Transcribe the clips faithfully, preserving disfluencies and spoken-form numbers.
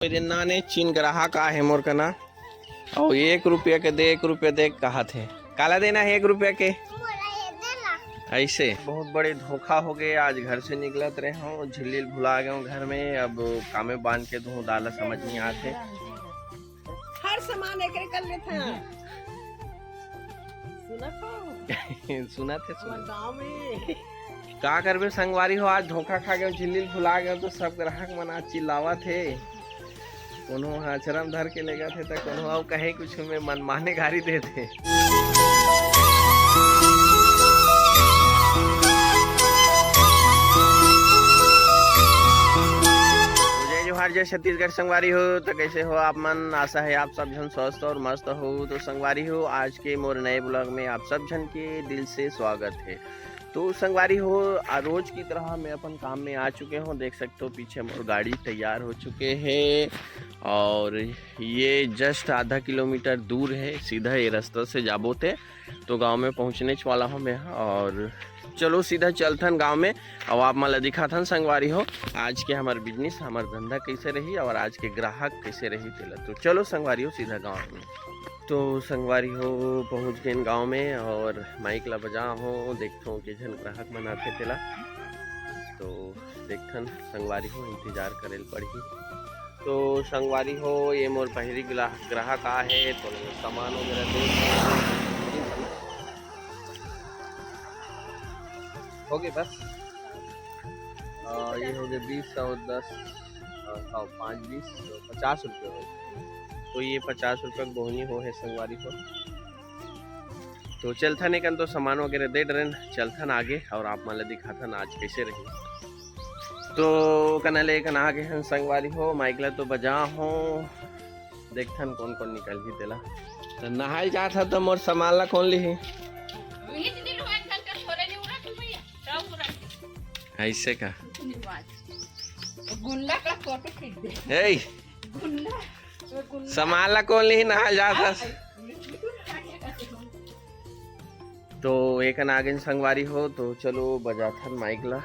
कोई दिन नाने चीन ग्राहक आहे मोर कना, अउ एक रुपया के दे, एक रुपया दे कहाथे। काला देना हे एक रुपया के? अइसे बहुत बड़े धोखा हो गए। आज घर से निकलत रहे हूँ, झिल्ली ल भुला गए हूँ घर में। अब कामे बांध के दूँ दाल, समझ नहीं आते। हर सामान एकरे कर लेथे। सुनत हो? सुनत हे, हमर सुनत। गाँव में। का करबे संगवारी हो, आज धोखा खा गए, झिल्ली ल भुला गए, तो सब ग्राहक मन आज चिल्लावत हे। कोनो ह अचरम धर के लेगत हे, त कोनो अउ कहे कुछ में मनमाने गारी देथे। जय जोहार, जय छत्तीसगढ़ संगवारी हो। तो कैसे हो आप मन? आशा है आप सब झन स्वस्थ और मस्त हो। तो संगवारी हो, आज के मोर नए ब्लॉग में आप सब झन के दिल से स्वागत है। तो संगवारी हो, आ, रोज की तरह मैं अपन काम में आ चुके हूँ। देख सकते हो पीछे मोर गाड़ी तैयार हो चुके हैं और ये जस्ट आधा किलोमीटर दूर है। सीधा ये रास्ता से जाबो ते तो गांव में पहुँचने च वाला हूँ मैं। और चलो सीधा चलथन गांव में, अब आप मन ला दिखाथन संगवारी हो आज के हमर बिजनेस, हमर धंधा कैसे रही और आज के ग्राहक कैसे रही तेला। तो चलो संगवारी हो सीधा गांव में। तो संगवारी हो, पहुँच गेन गांव में और माइक ला बजा हो, देखथों के झन ग्राहक मन आथे तेला। तो देखथन संगवारी हो, इंतजार करेल पड़ही। तो संगवारी हो, ये मोर पहिली ग्राहक, ग्राहक आहे, तो सामान वगैरह दे हो गए बस। आ, ये हो गए बीस और दस और सौ, पाँच बीस, तो पचास रुपये हो गए। तो ये पचास रुपये के बोहनी हो है संगवारी हो। तो चलथन एकन तो सामान वगैरह दे डरेन, चलथन आगे और आप मन ला दिखाथन आज कैसे रही। तो कना ले एकन आगे हन संगवारी हो, माइक ला तो बजा हो, देखथन कौन कौन निकलही तेला। तो नहाए जात ह तो मोर सामान ला कौन लिही? ऐसे का? गुंडा का फोटो खींच दे। ए, गुंडा, वो गुंडा। सामान ला कौन लिही नहाए जात हस? तो एकन आगे संगवारी हो, तो चलो बजाथन माइक ला,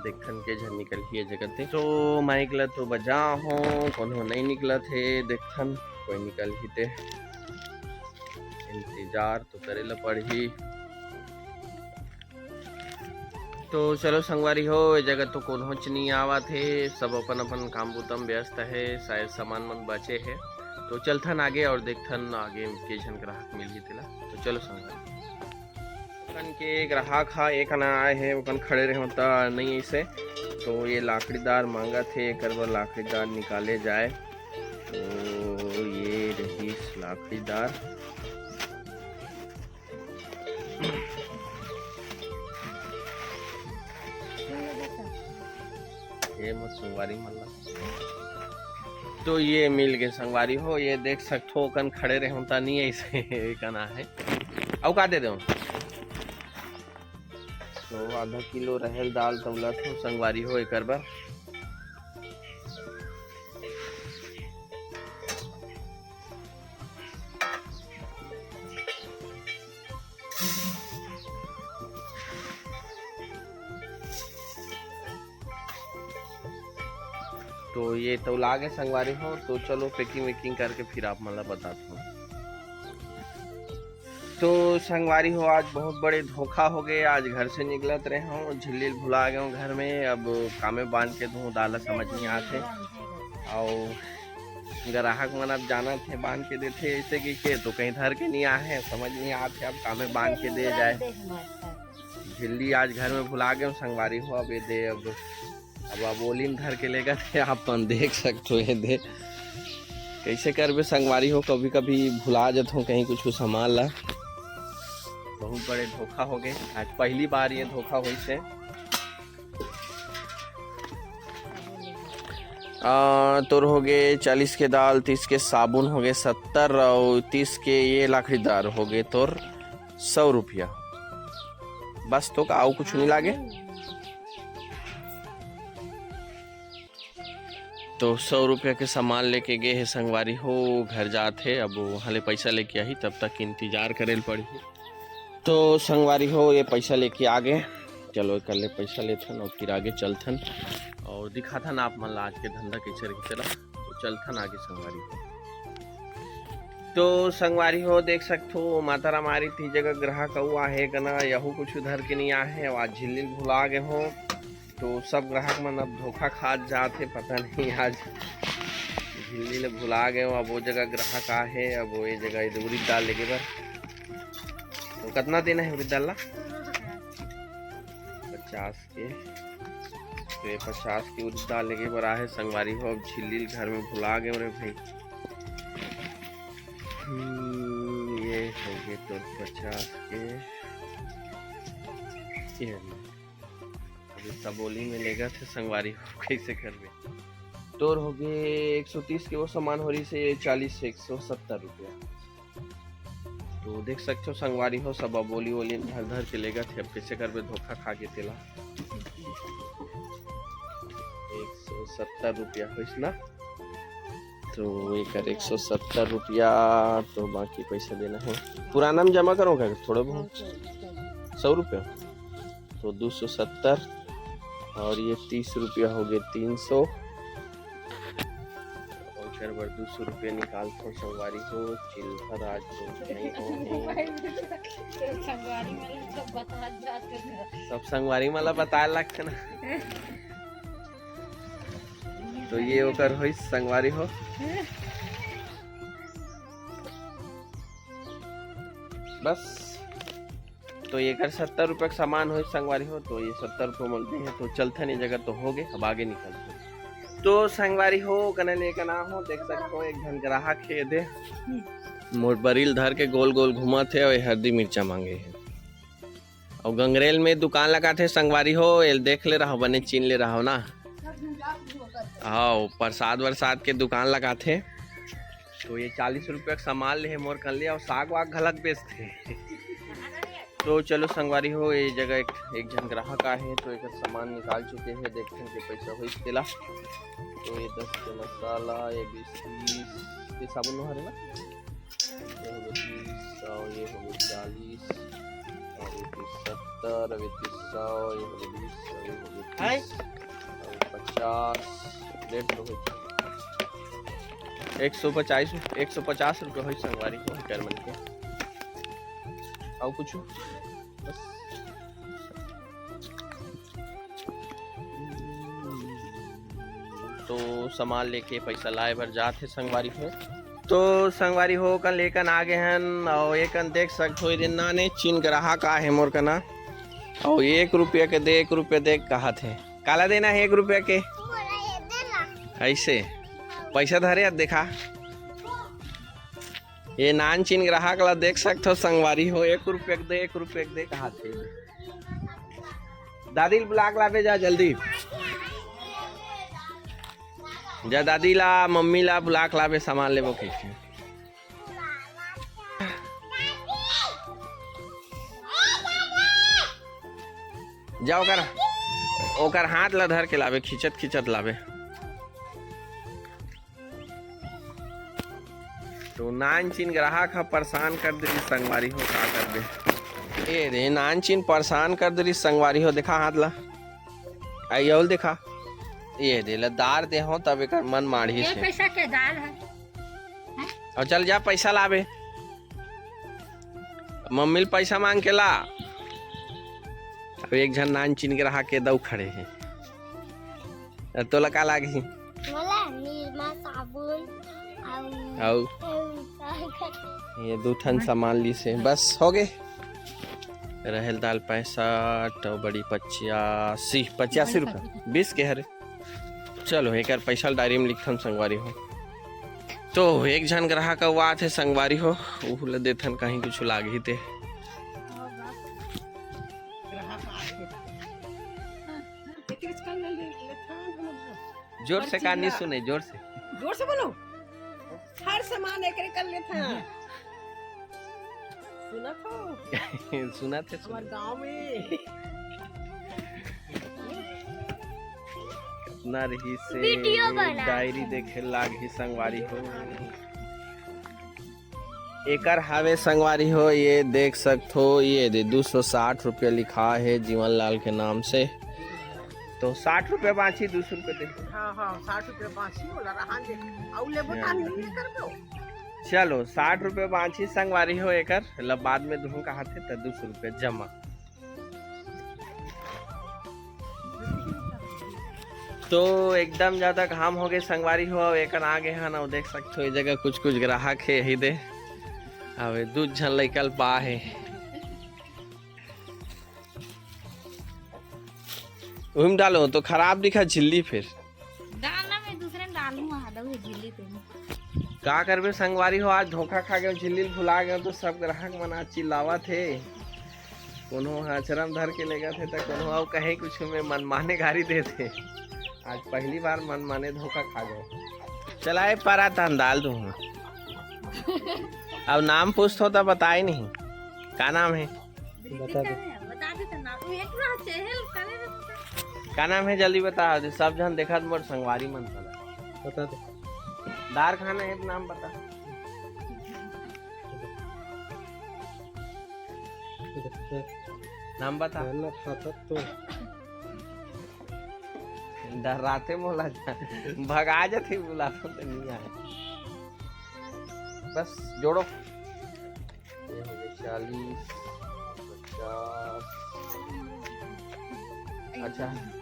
देखथन के झन निकलही ए जगह ते। तो माइक ला तो बजा हो, कोनो नहीं निकलत हे, देखथन कोई निकलही ते। इंतजार तो करे ला पड़ही। तो चलो संगवारी हो, ए जगह तो कोनोच नहीं आवत हे, सब अपन अपन काम बुता म व्यस्त हे, शायद सामान मन बचे हे। तो चलथन आगे और देखथन आगे के झन ग्राहक मिलही तेला। तो चलो संगवारी, ओकन के ग्राहक हा एक आना आए हे, ओकन खड़े रहे होता नहीं ऐसे। तो ये लाकड़ीदार मांगत हे, एकर बर लाकड़ीदार निकाले जाए। तो ये रहीस लाकड़ीदार। ये मत संगवारी मन ला। तो ये मिल गए संगवारी हो, ये देख सकथो, ओकन खड़े रहे होता नहीं ऐसे एक आना हे। अउ का दे दे? तो आधा किलो रहेल दाल तौलत हो संगवारी हो एकर बर। तो ये तो लागे संगवारी हो, तो चलो packing वैकिंग करके फिर आप मन ला बताता हूँ। तो संगवारी हो, आज बहुत बड़े धोखा हो गए। आज घर से निकलत रहे हूँ, झिल्ली ल भुला गए हूँ घर में। अब कामे बांध के दूँ, दाला समझ नहीं आते। और ग्राहक मन अब जानत हे, बांध के देथे ऐसे कि के, तो कहीं धर के नहीं आए, समझ नहीं आते। अब कामे बांध के दे जाए। झिल्ली आज घर में भुला गए हूँ संगवारी हो। अब ये दे, अब अब आप ओली में धर के लेगत हे, आप मन देख सकते हो। ये दे, कैसे करबे संगवारी हो, कभी कभी भुला जात हो कहीं कुछ सामान ला। बहुत बड़े धोखा हो गए, आज पहली बार ये धोखा होइस हे। आ, तोर हो गए चालीस के दाल, तीस के साबुन हो गए सत्तर, और तीस के ये लाकड़ीदार हो गए तोर सौ रुपया। बस तो का, अउ कुछ नहीं लागे? तो सौ रुपया के सामान लेके गे हे संगवारी हो, घर जात हे। अब वहाँ ले पैसा लेके आही, तब तक इंतजार करे ल पड़ही। तो संगवारी हो, ये पैसा लेके आ गए। चलो, एकर ले पैसा लेथन और फिर आगे चलथन और दिखाथन आप मन ला आज के धंधा कैसे रही। चला, तो चलथन आगे संगवारी हो। तो संगवारी हो, देख सकथो, माता राम आरी ती जगह ग्राहक अउ आहे कना, यहू कुछ धर के नहीं आहे। आज झिल्ली ल भुला गे हो, तो सब ग्राहक मन अब धोखा खात जात हे, पता नहीं आज झिल्ली ल भुला गे हो। अब वो जगह ग्राहक आहे, अब वो ये जगह इधर उड़ीद दाल लेगे बर। तो कितना देना है उड़ीद दाल ला? पचास के। तो ये पचास के उड़ीद दाल लेगे बर आहे संगवारी हो। अब झिल्ली ल घर में भुला गे हो रे भाई। हम्म, ये हो गे तो पचास के। ये ले। अभी सबोली में लेगथे संगवारी हो, कैसे करबे? तोर हो गे एक सौ तीस के वो सामान हो रही से, ये चालीस से एक सौ सत्तर रुपया। तो देख सकथो संगवारी हो, सब बोली वोली धर धर के लेगथे। अब कैसे करबे धोखा खा के तेला। एक सौ सत्तर रुपया होइस ना, तो एकर एक सौ सत्तर रुपया, तो बाकी पैसा देना है। पुराना में जमा करो क्या थोड़ा बहुत, सौ रुपया, तो दो सौ सत्तर, और ये तीस रुपया हो गए, तीन सौ। ओकर बर दू सौ रुपया निकालथों संगवारी हो, चिल्लर आज तो नहीं हो हे। संगवारी मन ला सब बता जात हे। सब संगवारी मन ला बताए लगथे ना। तो ये ओकर होइस संगवारी हो। बस। तो एकर सत्तर रुपया के सामान होइस संगवारी हो, तो ये सत्तर रुपया मिलते हैं। तो चलथन, ये जगह तो हो गए, अब आगे निकलते हैं। तो संगवारी हो, कने लेकर ना हो, देख सकते हो एक झन ग्राहक हे दे, मोर बरी ल धर के गोल गोल घुमत हे और ये हरदी मिर्चा मांगे हे। और गंगरेल में दुकान लगाथे संगवारी हो, एल देख ले रहो, बने चीन ले रहो ना। हाँ, प्रसाद वरसाद के दुकान लगाथे। तो ये चालीस रुपया के सामान ले हे मोर कन ले, और साग वाग घलक बेचथे। तो चलो संगवारी हो, ये जगह एक, एक झन ग्राहक आहे, तो एक सामान निकाल चुके हैं, देखते हैं कि पैसा होइस तेला। तो ये दस के मसाला, ये बीस, तीस, ये साबुन हरे ना, ये हो गए तीस, और ये हो गए चालीस, और ये तीस सत्तर, और ये तीस सौ, ये हो गए बीस, और ये हो गए तीस, और पचास, डेढ़ सौ हो गए। एक सौ पचास, एक सौ पचास रुपये होइस संगवारी हो, कर मन के। और कुछ बस। तो सामान लेके पैसा लाए बर जात हे संगवारी हो। तो संगवारी हो, कन लेकन आ गए हन, और एकन देख सकत हो, ये नाने चिन ग्राहक आहे मोर कना, और एक रुपया के दे, एक रुपया दे कहत हे। काला देना है एक रुपया के? ऐसे पैसा धरे, अब देखा, ये नान चिन ग्राहक ला देख सकत हो संगवारी हो, एक रुपया के दे, एक रुपया के दे कहत हे। दादी ल बुला के लाबे जा जल्दी। जा दादी ला, मम्मी ला बुला के लाबे, सामान लेबो कहिके। जा ओकर, ओकर हाथ ला धर के लाबे, खींचत खींचत लाबे। तो नान चिन ग्राहक ह परेशान कर दे रही संगवारी हो, का करबे? ए रे, नान चिन परेशान कर दे रही संगवारी हो, देखा हाथ ला। आई अउल देखा, ये दे ला दार दे हो, तब एकर मन माढ़ी ये से। पैसा के दाल है। और चल जा, पैसा लाबे, मम्मी ल पैसा मांग के ला। अब एक झन नान चिन ग्राहक के दऊ खड़े हे। अब तोला का लागही? मोला निरमा, साबुन, अउ, अउ? अउ का? ये दू ठन सामान ली से बस हो गए। रहेल दाल पैंसठ, अउ बड़ी पचासी, पचासी रुपया, बीस के हरे। चलो, एकर पैसा ल डायरी में लिखथन संगवारी हो। तो एक झन ग्राहक अउ आत हे संगवारी हो, उहू ल देथन, कहीं कुछ लागही ते। ग्राहक आत हे। जोर से का नहीं सुने, जोर से। जोर से बोलो। हर सामान एकरे कर लेथन। सुनत हो? सुनत हे, हमार सुनत। गांव में। कितना रही से वीडियो बना। डायरी देखे लाग ही संगवारी हो। एकर हावे संगवारी हो, ये देख सकत हो, ये दे दू सौ साठ रुपया लिखा है जीवन लाल के नाम से। तो साठ रुपया बांची, दू सौ रुपया दे। हाँ, हाँ, साठ रुपये बांची बोला रहा दे। अउ लेबो ता नहीं, नहीं करबो। चलो, साठ रुपये बांची संगवारी हो एकर, लब बाद में दूँ कहा थे, तो दो सौ रुपये जमा। तो एकदम ज्यादा घाम हो गए संगवारी हो, अब एकर आगे है ना, देख सकते हो, ये जगह कुछ कुछ ग्राहक है यही दे। अब दूध झन लइकल पा है। उहिम डालो तो खराब दिखा झिल्ली फिर। डालना मैं दूसरे में डालूं, आ दऊ झिल्ली तुम। का करबे संगवारी हो, आज धोखा खा गए, झिल्ली भुला गए, तो सब ग्राहक मन आज चिल्लावत हे। कोनो ह अचरम धर के लेगत हे, त कोनो अउ कहे कुछ में मनमाने गारी देत हे। आज पहली बार मनमाने धोखा खा गए। चलाए परा तहन डाल दूँ। अब नाम पूछथो त बताए नहीं। का नाम है? बता दे। बता दे तो ना, वो एक ना चहल करे रहता। का नाम है, जल्दी बता दे, सब झन देखत मोर संगवारी मन साला। बता दे। दार खाना है तो नाम बता। नाम बता। खाना खाता तो। डराते मोला जा-, भगा जाते, बुलाते तो नहीं आए। बस जोड़ो। ये हो गए चालीस, पचास। अच्छा, सत्तर,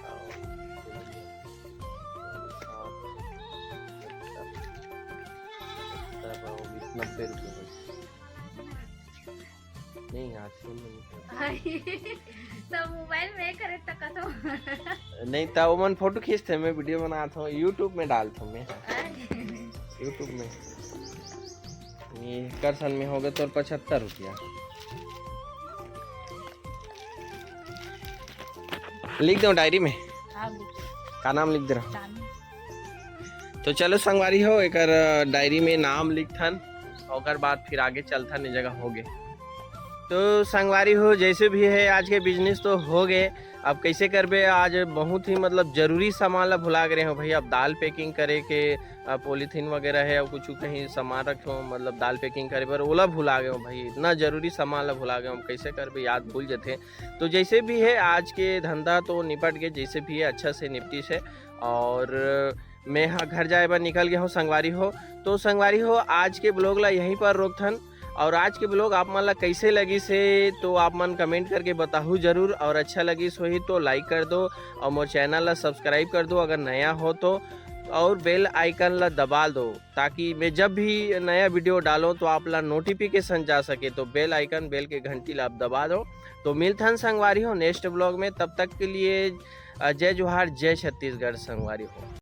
बीस, नब्बे रुपये हो गए। नहीं यार, सुन नहीं। तो मोबाइल में करे तक तो। नहीं, तो ओमन फोटो खींचते, मैं वीडियो बनाता हूँ, YouTube में डालता हूँ मैं। YouTube में। ये करसन में हो गए तोर पचहत्तर रुपया। लिख दो डायरी में। हाँ, लिख दो। का नाम लिख दे रहा? दानी। तो चलो संगवारी हो, एकर, अ, डायरी में नाम लिखथन, ओकर बाद फिर आगे चलथन, ये जगह हो गए। तो संगवारी हो, जैसे भी है आज के बिजनेस तो हो गए, अब कैसे करबे, आज बहुत ही मतलब जरूरी सामान ला भुला गए हो भाई। अब दाल पैकिंग करे के, अ, पॉलीथीन वगैरह है, अब कुछ कहीं सामान रखे हो, मतलब दाल पैकिंग करे बर ओला भुला गए हो भाई, इतना जरूरी सामान ला भुला गए हो, हम कैसे करबे, याद भूल जथे। तो जैसे भी है आज के धंधा तो निपट गए, जैसे भी है अच्छा से निपटिस है। और मैं ह घर जाए बर निकल गया हूँ संगवारी हो। तो संगवारी हो, आज के ब्लॉग ला यहीं पर रोकथन। और आज के ब्लॉग आप मन ला कैसे लगिस हे, तो आप मन कमेंट करके बताहू जरूर, और अच्छा लगिस होही तो लाइक कर दो, और मोर चैनल ला सब्सक्राइब कर दो अगर नया हो तो, और बेल आइकन ला दबा दो, ताकि मैं जब भी नया वीडियो डालूं तो आप ला नोटिफिकेशन जा सके। तो बेल आइकन, बेल के घंटी ला आप दबा दो। तो मिलथन संगवारी हो नेक्स्ट ब्लॉग में, तब तक के लिए, अ, जय जोहार, जय छत्तीसगढ़ संगवारी हो।